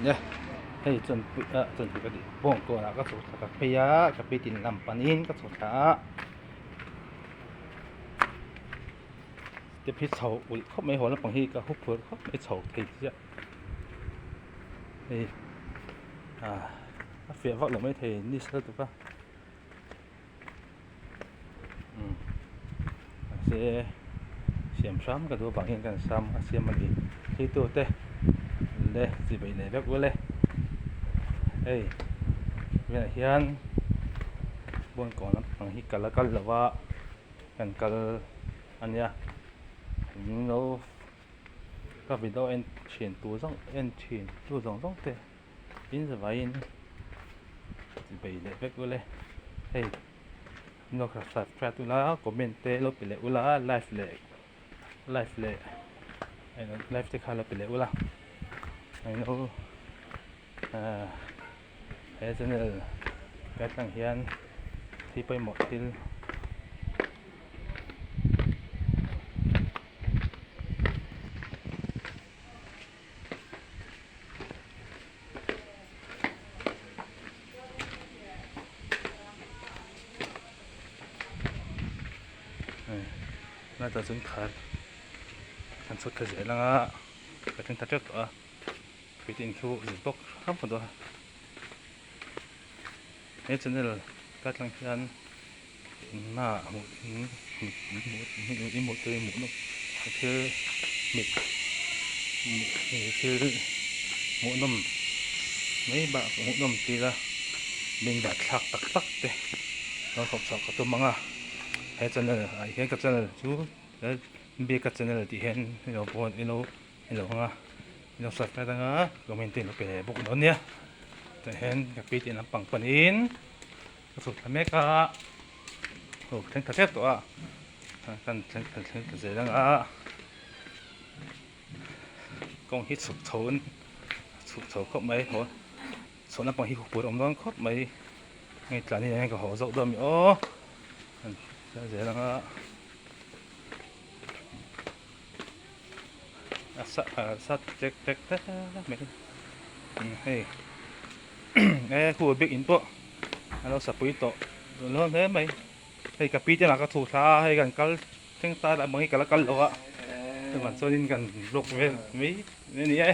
Nia hei chawnpui ah chawnpui ka tih bawngkawn ah ka chhuk thla ka phei a ka pi tin lam panin ka chhuk thla a step hi chho ulh khawp mai haw lampang hi ka hu phur khawp mai chho thei chiah hei ah a fiah vak lo maithei ni sa lutuk a. Mahse siam hram ka duh avang hian kan sam a siam a ni theitu te le chi beih leh vek ule hei tunah hian bawngkawn lampang hi kal a kal lo a kan kal a nia min lo ka video en thin tu zawng en thin tu zawng zawng te. Tin zavaiin chi bei leh vek ule hei lo subscribe ula comment te lo pe leh ula like leh like leh like te kha lo pe leh ula englo ahh he channel ka tlang hian thil pawimawh thil. Hetah chuan khar an chhawt thla zel ang a ka thleng ta tep tawh a tui te inkhiu zet bawk hrang hrang dawn a he channel ka tlang hian engmah hmuh hmuh tur hmuh nawk thil mit thil hmuhnawm mai bakah hmuhnawm tila bengvar thlak tak tak te lo thawk chhuah ka tum ang a he channel ah hian ka channel chu biaka channel tih hian ilo pawh ilo ilo hawng a ilo subscribe ang a comment te ilo pe leh bawk dawn nia tah hian ka pi tih lampang panin. Ka chhuk thla mek a aw ka thleng thla tep tawh a kan thleng thla thleng thla zel ang a kawng hi chhuk chho in chhuk chho khawp mai haw chhuah lampang hi huphurh awm dawn khawp mai hei tlan hi ka haw zawk dawn a mi aw kan thleng zel ang a a sa a sa tek tek tek mai hei. E khu bik in pawh a lo sapui tawh dawn hle mai hei ka pi te lah ka chhuh thla a hei kan kal thleng ta lah bang hi ka la kal lo a chuvang chuanin kan vlog vel mai a ni e.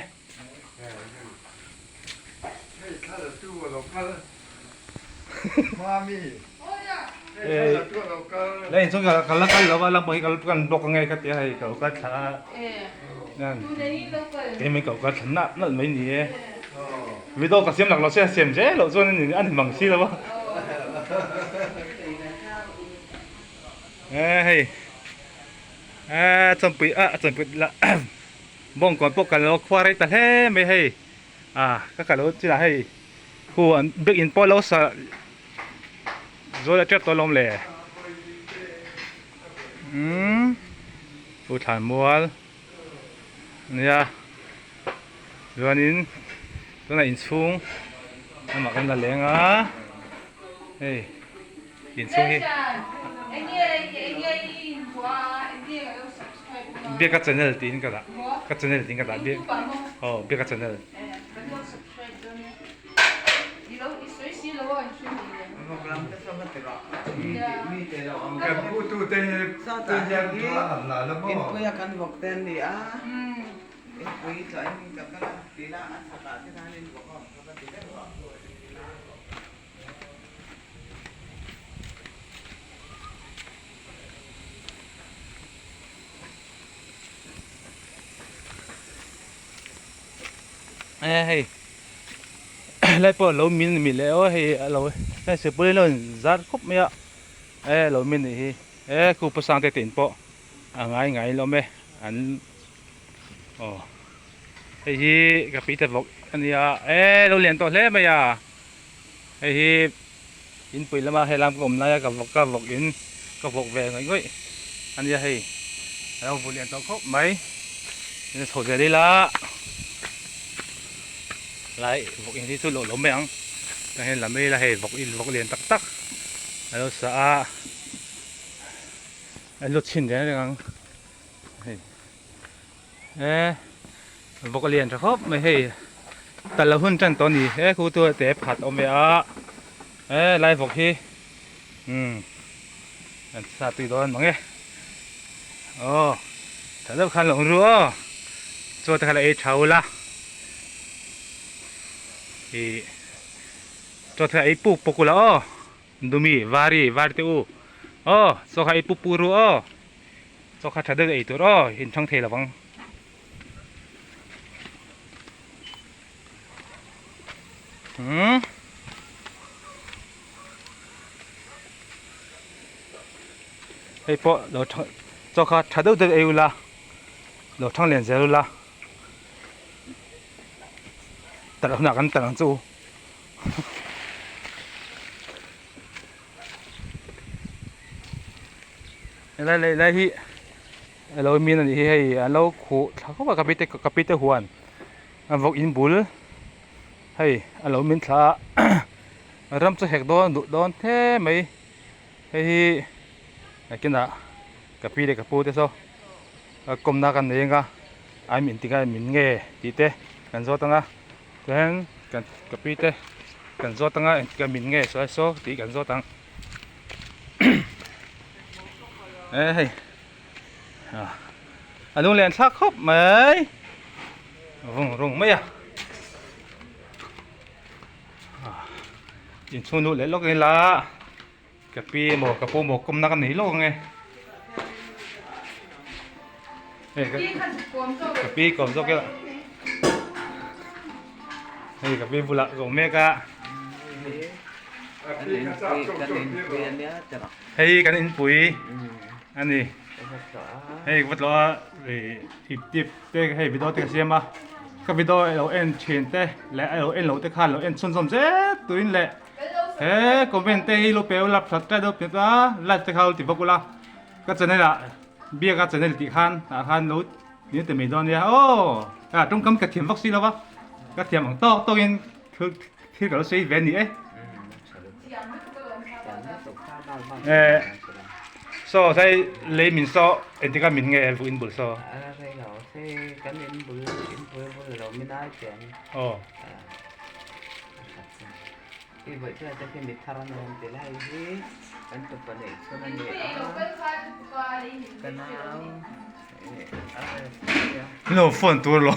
La in chuan ka la kal lo a la bang hi kan vlog ange ka tia hei ka lo kal thla a keimah ka lo kal thla nalh nalh mai ni e. Video ka siam lak lo se siam zel loh chuan a ni mang si lo a. E hei e chawnpui a chawnpui la bawngkawn pawh kan lo khuar rei ta hle mai hei a ka kal lo chinah hei khu an bag in pawh lo sa zawi a tep tawh alawm le umm u thlanmual nia. Chuanin tunah inchhung lamah kan la leng a hei inchhung hi biaka channel tiin ka dah ka channel tiin ka dah biak aw biaka channel. E hei lai pawh lo min mi leh aw hei a lo hei sepui lo in zar khup mai a e lo min nih hi e khu pa sang te te in pawh a ngai ngai lawm e an Aw hei hi ka pi te vawk a nia e lo lian tawh hle mai a hei hi inpui lama helam ka awm laia ka vawk ka vawk in ka vawk ve ngawih ngawih a nia hei a lo vu lian tawh khawp mai tin chho zel ila lai vawk in hi chu lo lawm mai ang tah hian la mai ila hei vawk in vawk lian tak tak a lo sa a a lu chhin reng reng ang. Hei e vawk a lian tha khawp mai hei Tal lo hun tan tawh a ni he khu chu te pakhat a awm ve a he lai vawk hi umm an sa tui dawn mang e aw tha deuh khan lo awm ru aw chaw te kha la ei tha ula ih chaw te kha ei puk puk ula aw dumi vari var te u aw chaw kha ei puk puk ru aw chaw kha tha deuh ei tur aw inthang thei lovang. Hmm. Hei pawh lo thang chaw kha tha deuh deuh ei ula lo thang lian zel ula talh hunah kan talh ang chu u. Helai leh lai hi alo min anih hi hei an lo khuh thla khawp a ka pi te ka pi te huan a vawk in bul hei alo min thla a ram chu hek dawn duh dawn hle mai hei hi nakinah ka pi leh ka pu te saw a kawmna kan nei anga an min tikah min nge tih te kan zawt anga chuan kan ka pi te kan zawt anga engtikah min nge sawi saw tih kan zawt ang e hei. A lunglen thlak khawp mai vung rung mai a inchhung luh leh lawk ila ka pi emaw ka pu emaw kawmna ka nei lawk ange hei ka pi kawm zawk ila hei ka pi bulah ka awm mek a. Hei kan inpui a ni hei ka va tlawh a ih ip tip te hei video te ka siam a ka video a lo en thin te leh a lo en loh te khan lo en chhunzawm zet turin leh he comment te hi lo pe ula subscribe deuh pet a like te kha lo ti bawk ula ka channel ah biak a channel tih khan tah khan lo min ti mai dawn nia aw ah tawngkam ka thiam vak si lo va ka thiam ang tawk tawk in thil thil ka lo sawi ve a ni e. Eh saw sai lei min saw engtik a min nge vuk in bul saw aw lo phone tur lo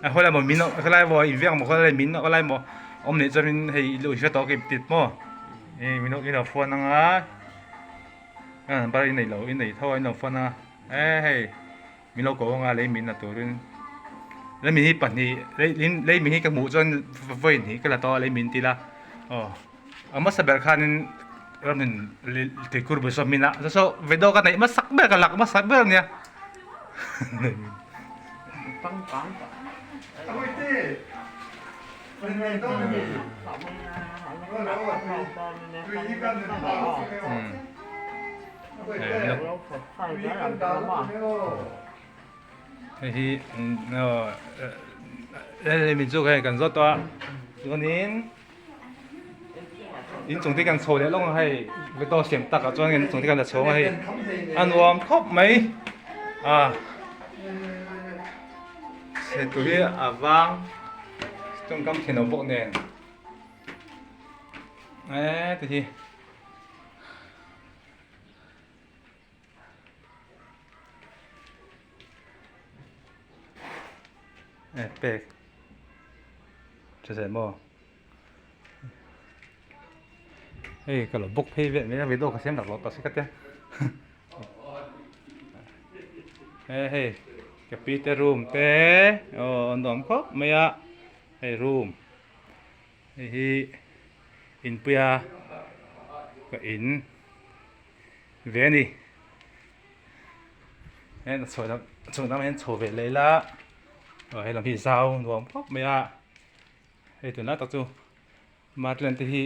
A haw lai maw min a khalai maw in vek maw khalai min a khalai maw awm neih chuan in hei lo hre tawh kim tit maw eh min in lo phone anga a number in nei lo in nei tho a in lo phone a eh hei min lo ko anga lei min la turin lei min hi pahnih lei lei min hi ka hmuh chuan vawi hnih ka la tawh a lei min tila aw. A hmasa ber khanin ramin tuikur bul saw min a chu saw video ka neih hmasak ber ka lak hmasak ber ania. Hei hi min chu hei kan zawt tawh a chuanin inchung te kan chho leh lawng a hei video siam tak ah chuan inchung te kan la chho ang a hei a nuam khawp mai a chhe tur hi a vang tawngkam thenawm bawk nen eee ti hi. Eh pek tha zel maw hei ka lo bawk phei vel mai a video ka siam tak lo tak si ka tia eh hei ka pi te room te aw an nuam khawp mai a hei room hei hi inpuia ka in ve a ni he chho lam chho lamah hian chho ve leh ila aw he lam hi zau nuam khawp mai a hei tunlai tak chu Martland te hi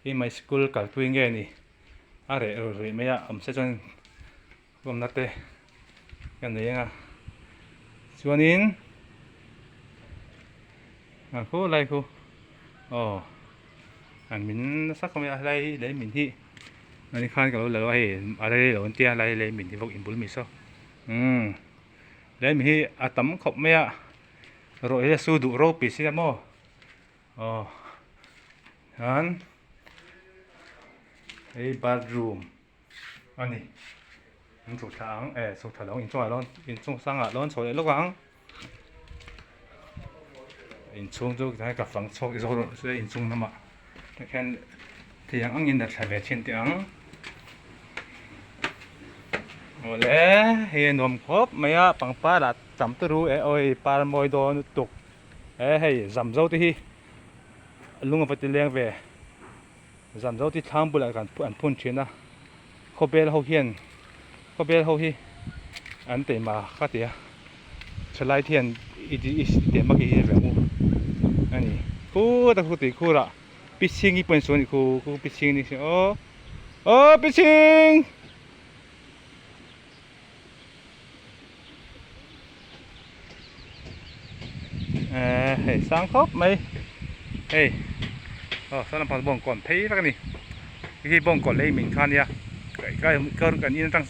hei school kalpui nge ni a reh ruih ruih mai a awm se chuan awmna te ka nei ang a chuanin a khu lai khu aw an min nasa khawp mai a helai hi lei min hi ani khan ka lo la lo a hei a rei lo an tia helai lei min hi vawk inbul mai saw umm. Lehmi hi a tam khawp mai a ruah hi a su duh ropui sia maw aw chuan hei bathroom a ni an chhuk thla ang eh chhuk thla lo ang inchungah lawn inchung sangah lawn chho leh lawk ang inchhung chu tikhian ka fang chhuak zawk rawh se inchung lamah tikhian tiang angin a thla ve thin teh ang awle hei a nuam khawp mai a pangpar ah tam turu e awi par mawi dawn lutuk e hei zam zo te hi lung a va ti leng ve. Zamzo ti thlang bulah kan an phun thin a, khawbel ho hian khawbel ho hi an teima ka ti a, thalai te hian i i tema ki hi reng u a ni. Khu ta khu tui khurah pi chhingi pawh in sawi a nih khu khu pi chhing ni si aw aw pi chhing. Ehh hei sang khawp mai hei aw saw lampang bawngkawn phei vek a ni hei hi bawngkawn lei min kha ania kan in atang.